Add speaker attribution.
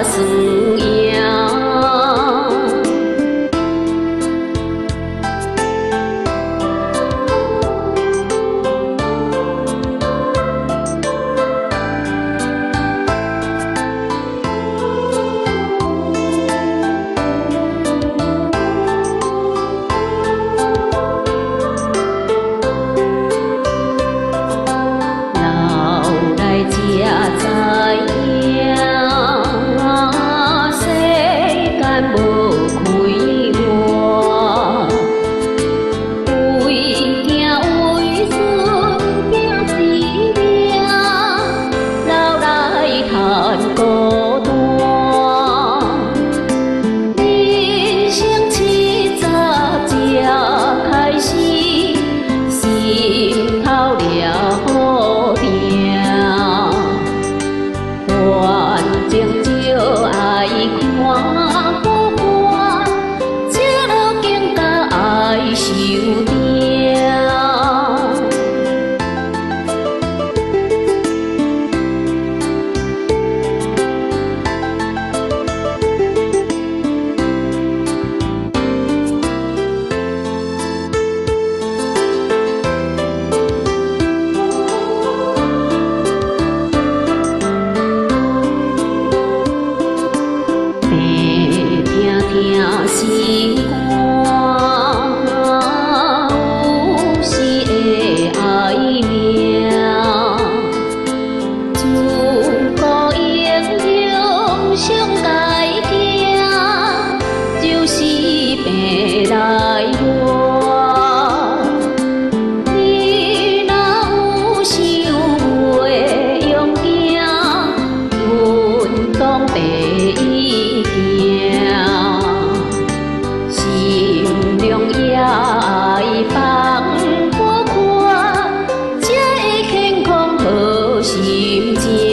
Speaker 1: 算贏。老來才知影，世間無快活，為囝為孫拼一命，老來趁孤單。人生70才開始，心頭掠予定。反正少愛看孤單，才落更加愛受疼。白聽聽心肝，有時會愛命。自古英雄上該驚，就是病來活。你若有想袂用驚，阮當第一行。心中也愛放闊闊，才會健康好心情。